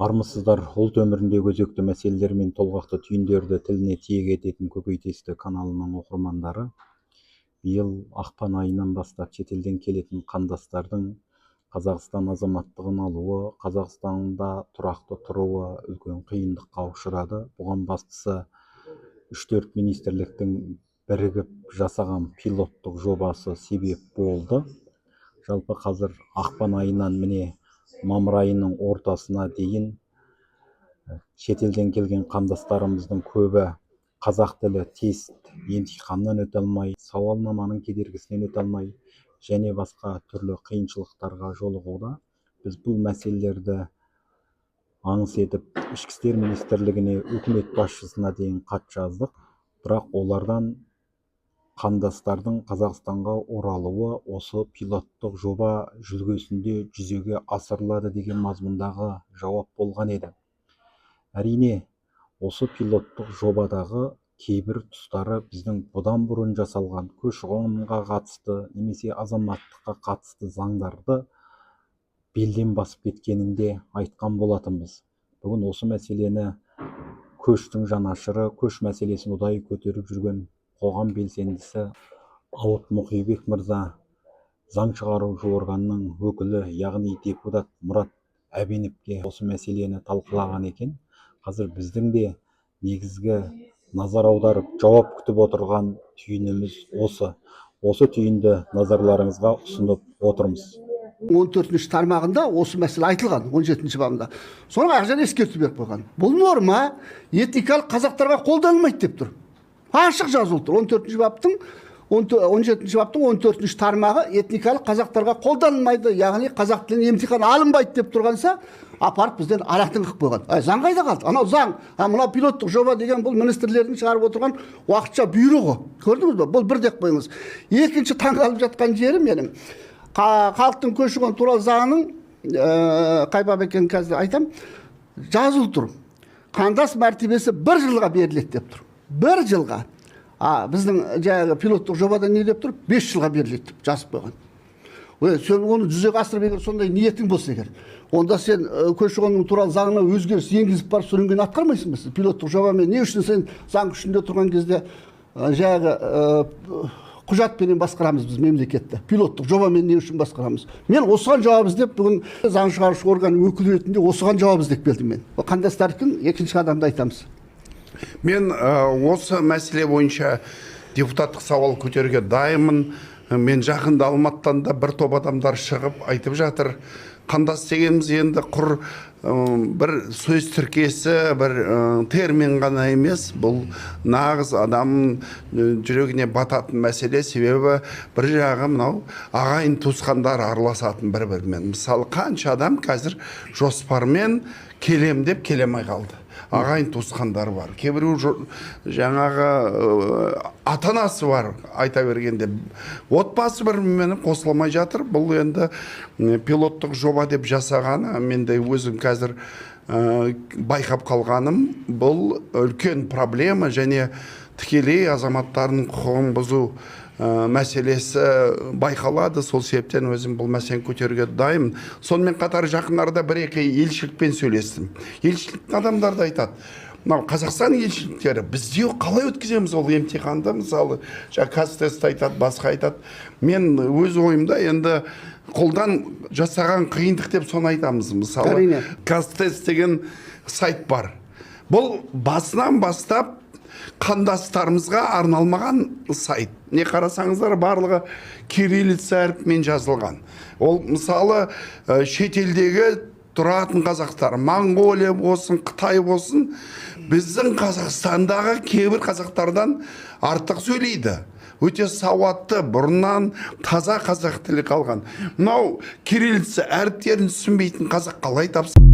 Армысыздар, ұлт өміріндегі өзекті мәселелер мен толғақты түйіндерді тіліне тиек ететін «Көкейтесті» каналының оқырмандары! Биыл ақпан айынан бастап шетелден келетін қандастардың Қазақстан азаматтығын алуы, Қазақстанда тұрақты тұруы үлкен қиындыққа ұшырады. Бұған бастысы 3-4 министрліктің бірігіп жасаған пилоттық жобасы себеп болды. Жалпы, қазір ақпан айынан, міне, мамыр айының ортасына дейін шетелден келген қандастарымыздың көбі қазақ тілі тест емтиханнан өте алмай, сауалнаманың кедергісінен өте алмай және басқа түрлі қиыншылықтарға жолығуда. Біз бұл мәселелерді аңыс етіп, Ішкі істер министрлігіне, үкімет басшысына дейін хат жаздық. Бірақ олардан қандастардың Қазақстанға оралуы осы пилоттық жоба жүлгесінде жүзеге асырылады деген мазмұндағы жауап болған еді. Әрине, осы пилоттық жобадағы кейбір тұстары біздің бұдан бұрын жасалған көші-қонға қатысты немесе азаматтыққа қатысты заңдарды белден басып кеткенін де айтқан болатынбыз. Бүгін осы мәселені көштің жанашыры, көш мәселесін ұдайы көтеріп жүрген қоғам белсендісі Ауыт Мұқибек мырза заң шығарушы органның өкілі, яғни депутат Мұрат Әбеновке осы мәселені талқылаған екен. Қазір біздің де негізгі назар аударып, жауап күтіп отырған түйініміз осы. Осы түйінді назарларыңызға ұсынып отырмыз. 14-тармағында осы мәселе айтылған, 17-бабында. Соның ар жағынан ескерту беріп қойған: бұл норма этникалық қазақтарға қолданылмайды деп тұр, ашық жазылып тұр. 14-баптың, 17-баптың 14-тармағы этникалық қазақтарға қолданылмайды, яғни қазақ тілінен емтихан алынбайды деп тұрғанса, апарып бізден алатын қылып қойған. Әй, заң қайда қалды? Анау заң, а мынау пилоттық жоба деген бұл министрлердің шығарып отырған уақытша бұйрығы. Көрдіңіз ба? Бұл бір деп қойыңыз. Екінші таңғалып жатқан жерім менің, халықтың көші қон туралы заңының қай бап екенін қазір айтамын, жазылып тұр: қандас мәртебесі бір жылға беріледі деп тұр, бір жылға. А біздің жаңағы пилоттық жобада не деп тұр? 5 жылға беріледі деп жазып қойған. Ой, сен оны жүзеге асырып, егер сондай ниетің болса егер, онда сен көші қон туралы заңына өзгеріс енгізіп барып, содан кейін атқармайсың ба? Сен пилоттық жобамен не үшін, сен заң күшінде тұрған кезде жаңағы құжатпенен басқарамыз біз мемлекетті, пилоттық жобамен не үшін басқарамыз? Мен осыған жауап іздеп, бүгін заң шығарушы орган өкілі ретінде осыған жауап іздеп келдім мен. Қандастардікін екінші қадамда айтамыз. Мен осы мәселе бойынша депутаттық сауал көтеруге дайынмын. Мен жақында Алматыдан да бір топ адамдар шығып айтып жатыр. Қандас дегеніміз енді құр бір сөз тіркесі, бір термин ғана емес, бұл нағыз адам жүрегіне бататын мәселе. Себебі бір жағы мынау ағайын туысқандар араласатын бір бірімен. Мысалы, қанша адам қазір жоспармен келем деп келе алмай қалды. Ағайын туысқандары бар, кейбіреу жаңағы ата анасы бар, айта бергенде отбасы бір бірімен қосыла алмай жатыр. Бұл енді пилоттық жоба деп жасағаны, мен де өзім қазір байқап қалғаным, бұл үлкен проблема және тікелей азаматтардың құқығын бұзу мәселесі байқалады. Сол себептен өзім бұл мәселені көтеруге дайынмын. Сонымен қатар жақын арада бір екі елшілікпен сөйлестім. Елшіліктің адамдары да айтады: мынау Қазақстан елшіліктері бізде қалай өткіземіз ол емтиханды? Мысалы, жаңа Қазтест айтады, басқа айтады. Мен өз ойымда енді қолдан жасаған қиындық деп соны айтамыз. Мысалы, Қазтест деген сайт бар. Бұл басынан бастап қандастарымызға арналмаған сайт. Не қарасаңыздар, барлығы кириллица әрпімен жазылған. Ол, мысалы, шетелдегі тұратын қазақтар, Моңғолия болсын, Қытай болсын, біздің Қазақстандағы кейбір қазақтардан артық сөйлейді, өте сауатты, бұрыннан таза қазақ тілі қалған. Мынау кириллица әріптерін түсінбейтін қазақ қалай тапсын?